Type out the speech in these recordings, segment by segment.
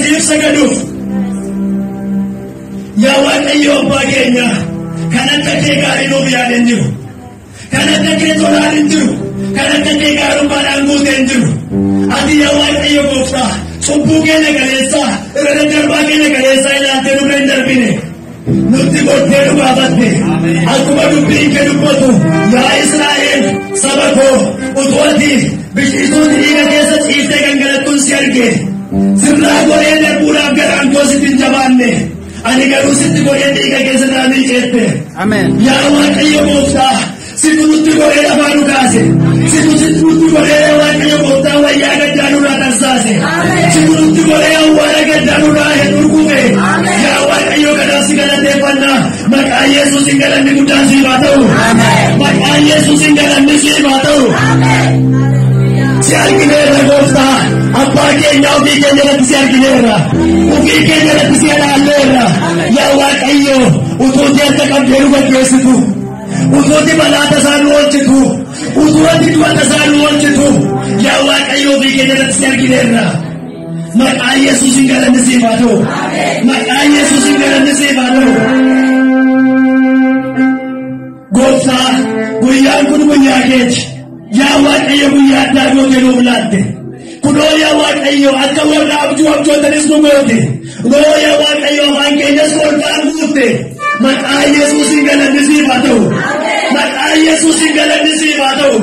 siif sagaduuf. Yaa Waaqayyo abbaa keenya, kan akka kee gaarii nuuf yaade hin jiru. Kan akka kee tolaan hin jiru. Kan akka kee gaarummaadhaan guute hin jiru. Ati yaa Waaqayyo gooftaa, cubbuu keenya galeessaa, irra daddarbaa keenya galeessaa ilaaltee nurra hin darbine. Nutti gortee nu gaafatte. Akkuma dubbiin kee dubbatu, yaa Israa'el saba koo, utuu ati bishituuti dhiiga keessa ciiftee gangalattuun si arge. Sirraa goree darbuudhaaf garaan koo sitti hin jabaanne. Ani garuu sitti goree dhiiga keessa naa miiceette. Yaa Waaqayyo gooftaa, situ nutti goree lafaa nu kaase. Situ nutti goree Waaqayyo gooftaa wayyaa gaddaa nurraa tarsaase. Situ nutti goree awwaara gaddaa nurraa urgufe. Yaa Waaqayyo kanaaf si galateeffannaa. Maqaa Yesuusiin galanni guddaan siif haa ta'u. Maqaa Yesuusiin galanni siif haa ta'u. Si argineerra gooftaa, abbaa keenya ofii keenya irratti si argineerra. Ofii keenya irratti si ilaalleerra. Yaa Waaqayyo, utuu harka qabdee nu gaggeessitu. Utuuti balaa tasaa nu oolchitu. Utuu ati du'a tasaa nu oolchitu. Yaa Waaqayyo ofii keenya irratti si argineerra. Maqaa Yesuusiin galanni siif haa ta'u. Maqaa Yesuusiin galanni siif haa ta'u. Gooftaa, guyyaan kun guyyaa keeti. Yaa Waaqayyo guyyaa addaa gootee nuuf laatte. Kunoo yaa Waaqayyo akka warra abjuu abjootanis nu goote. Kunoo yaa Waaqayyo afaan keenyas kolfaan guutte. Maqaa Yesuusiin galanni siif haa ta'u. Maqaa Yesuusiin galanni siif haa ta'u.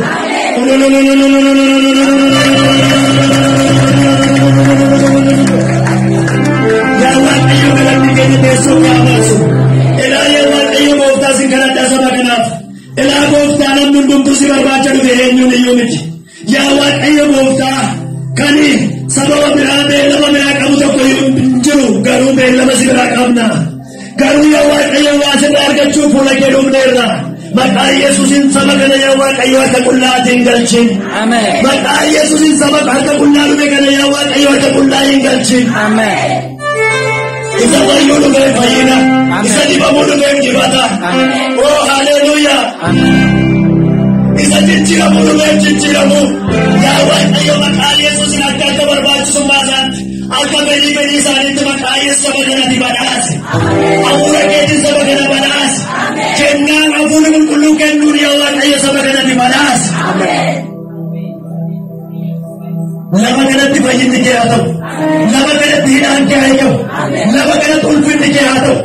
Yaa Waaqayyo galanni keenya teessoo kee haa baasu. Ilaa yaa Waaqayyo gooftaa si kadhadhaa saba kanaaf. Ilaa gooftaa namni hundumtuu si barbaacha dhufe eenyuun iyyuu miti. Yaa Waaqayyo gooftaa kani sababa biraa beellama biraa qabu tokko hin jiru garuu beellama si biraa qabna. Garuu yaa Waaqayyo waa sirraa argachuuf fuula kee dhufneerra. Maqaa Yesuusiin saba kana yaa Waaqayyo harka qullaatiin galchin. Maqaa Yesuusiin saba harka qullaa dhufe kana yaa Waaqayyo harka qullaa hin galchin. Isa fayyuu dhufeef fayyina. Isa dibamuu dhufeef dibata. Oh haleluuyaa. Isa jijjiiramuu dhufeef jijjiiramuu. Yaa Waaqayyo maqaa Yesuusiin akka akka barbaachisummaa isaatti akka fedhii fedhii isaaniitti maqaa Yesuus saba kanatti badhaase. Hafuura keetiin saba kana badhaase. Kennaan hafuurri qulqulluu kennuun yaa Waaqayyo saba kanatti badhaase. Lafa kanatti fayyinni kee haa ta'u. Lafa kanatti hidhaan kee haa ta'u. Lafa kanatti ulfinni kee haa ta'u.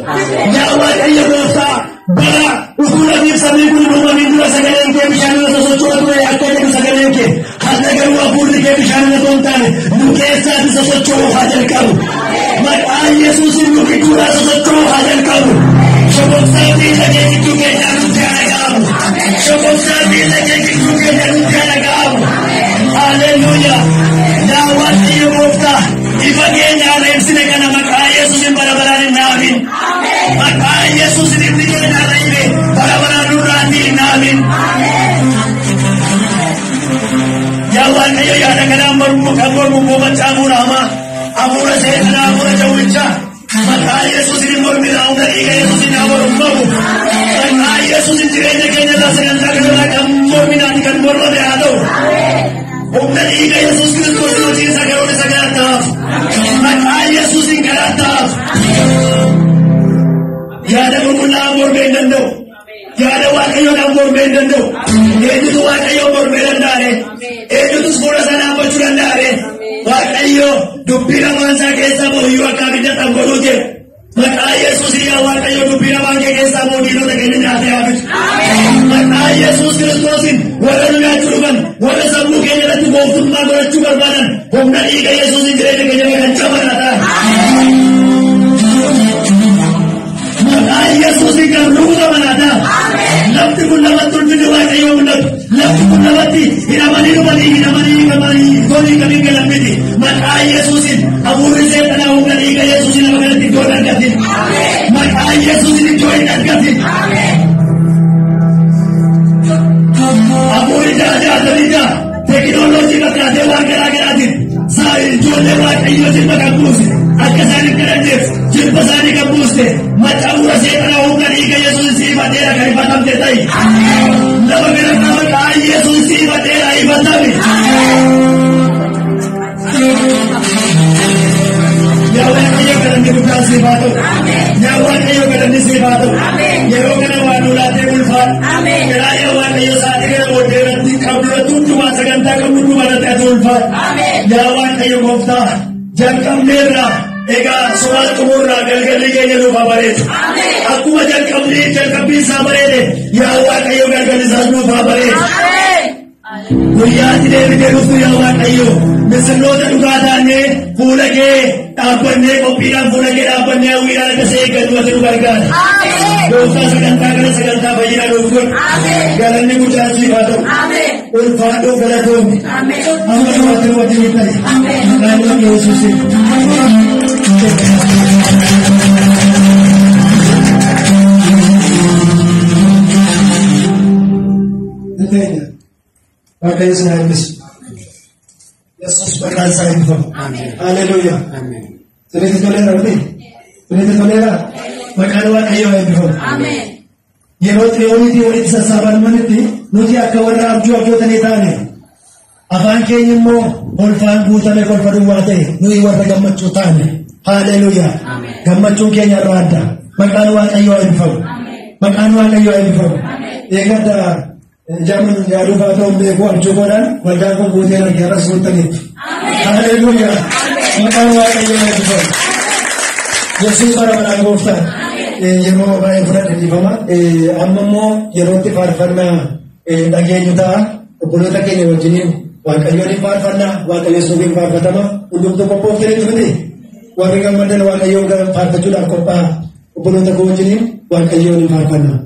Yaa Waaqayyo gooftaa, bara utuu lafiif samii kun hin uumamin dura sagaleen kee bishaan irra sosocho'a ture akka jedhu sagaleen kee. Har'a garuu hafuurri kee bishaan irra osoo hin taane nu keessaati sosocho'uu haa jalqabu. Maqaa Yesuusiin nu gidduudhaa sosocho'uu haa jalqabu. Shokoksaa miila kee gidduu keenyaa nutti haa dhaga'amu. Shokoksaa miila kee gidduu keenyaa nutti haa dhaga'amu. Haleluuyaa. Yaa Waaqayyo gooftaa, ifa keenya haala ibsine kana maqaa Yesuusiin bara baraan hin dhaabin. Maqaa Yesuusiin ifni keenya haala ife bara baraan nurraatii hin dhaabin. Yaa Waaqayyo yaada kanaan mormu kan mormu buufachaa hafuura hamaa, hafuura seexanaa, hafuura jawwichaa. Maqaa Yesuusiin hin mormina, humna dhiiga Yesuusiin haa mormamu. Maqaa Yesuusiin jireenya keenya irraa sagantaa kanarraa kan morminaan kan mormame haa ta'u. Humna dhiiga Yesuus Kiristoos hojii isa garuu isa galaataaf. Maqaa Yesuusiin galaataaf. Yaada qulqullaa'aa mormee hin danda'u. Yaada Waaqayyoodhaan mormee hin danda'u. Eenyutu Waaqayyoon mormee danda'are? Eenyutus fuula isaa dhaabbachuu danda'are? Waaqayyo dubbii lamaan isaa keessaa bahu iyyuu akka abidda dhangala'uu jedhe. Maqaa Yesuusiin yaa Waaqayyo dubbii lamaan kee keessaa bahu diinota keenya nyaatee haa fitu. Maqaa Yesuus Kiristoosiin warra nu nyaachuu dhufan, warra sammuu keenya irratti gooftummaa godhachuu barbaadan, humna dhiiga Yesuusiin jireenya keenya irra kan caban haa ta'an. Maqaa Yesuusiin kan rukutaman haa ta'an. Lafti kun lamatti ulfinni Waaqayyoo mul'atu. Lafti kun lamatti hidhamanii dhufanii hidhamanii hiikamanii tolii kan hin galan miti. Maqaa Yesuusiin hafuurri seexanaa humna dhiiga Yesuusiin lafa kanatti iddoo hin argatin. Maqaa Yesuusiin iddoo hin argatin. Hafuurri jaajaatamii ja'a teekinooloojii fakkaatee waan garaa garaatiin ijoollee Waaqayyoo jilba kan buuse akka isaan hin kadhanneef jilba isaanii kan buuste macca hafuura seexanaa humna dhiiga Yesuus siifateera kan ifatamte ta'i. Lafa kanarraa maqaa Yesuus siifateera ifatame. Yaa Galanni guddaan siif haa ta'u. Yaa Waaqayyo, galanni siif haa ta'u. Yeroo kana waan nu laattee ulfaadhu. Garaa yaa Waaqayyo, sa'aatii kana booddee irratti qabdu irratti hundumaa, sagantaa qabdu hundumaa irratti ati ulfaadhu. Yaa Waaqayyo gooftaa, jalqabneerra, egaa sumaa xumurraa galgalli keenya nuuf haa bareedu. Akkuma jalqabnee jalqabbii isaa bareede, yaa Waaqayyo, galgalli isaas nuuf haa bareedu. Guyyaatti deebitee dhuftu, yaa Waaqayyo, misirroota dhugaa taanee fuula kee dhaabbannee, qophiidhaan fuula kee dhaabbannee, hawwiidhaan akka isa eeggannu ati nu gargaara. Gooftaa, sagantaa kana sagantaa fayyinaa nuuf godhu. Galanni guddaan siif haa ta'u. Ulfaadhuu galatoomi. Amma dhumaatti nu wajjin ta'e. Maqaan ilma Yesuusiin. Inteenya. Waaqayyo isin haa eebbisu. Yesuus maqaan isaa eebbifamu. Haleluuyaa. Sirriitti toleera miti? Sirriitti toleera? Maqaan Waaqayyoo haa eebbifamu. Yeroo xiyooniitii walitti sassaabamanitti nuti akka warra abjuu abjootanii taane, afaan keenya immoo kolfaan guutame, kolfa duwwaa ta'e, nuyi warra gammachuu taane. Haleluuyaa. Gammachuun keenya irraa adda. Maqaan Waaqayyoo haa eebbifamu. Maqaan Waaqayyoo haa eebbifamu. Eegadda jaman yaaduu fa'aa ta'uun beeku, abjuu godhan waldaan kun guutee argee irras guutaniitu. Haleluuyaa. Maqaan Waaqayyoo haa eebbifamu. Yesuus bara baraan gooftaan. Yeroo baay'ee fudhadhe, dhiifama. Amma immoo yerootti faarfannaa dhageenyu ta'a. Obboloota keenya wajjiniin Waaqayyoon hin faarfannaa, Waaqayyo suufiin faarfatama. Hundumtuu qophooftaniitu miti. Warri gammadan Waaqayyoon faarfachuudhaaf qophaa'a. Obboloota koo wajjiniin Waaqayyoon hin faarfannaa.